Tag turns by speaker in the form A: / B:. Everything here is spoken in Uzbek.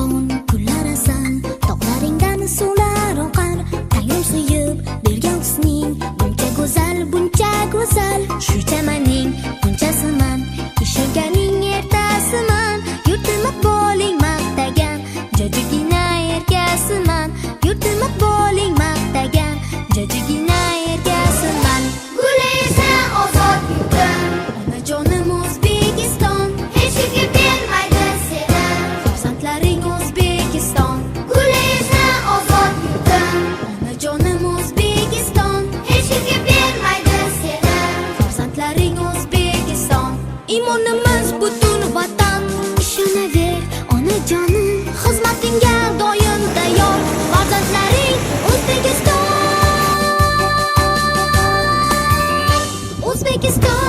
A: O'zbekiston, gullar asal, tog'laringdan suvlar oqar. Tangrim suyib bergan husning buncha go'zal, buncha go'zal. Shu chamanning g'unchasiman, ishonganing ertasiman. Yurtim iqboling maqtagan jajjigina erkasiman. Yurtim iqboling maqtagan jajjigina erkasiman.
B: Gul ozod yurtim.
A: Onajonim O'zbekiston,
B: Hech kim bermaydi seni.
A: Farzandlaring O'zbekiston.
B: Gul ozod yurtim.
A: Onajonim O'zbekiston,
B: Hech kim bermaydi seni.
A: Farzandlaring O'zbekiston. Iymonimiz butun vatan. Ishonaver, onajonim, xizmatingga doim tayyor. Farzandlaring O'zbekiston. O'zbekiston.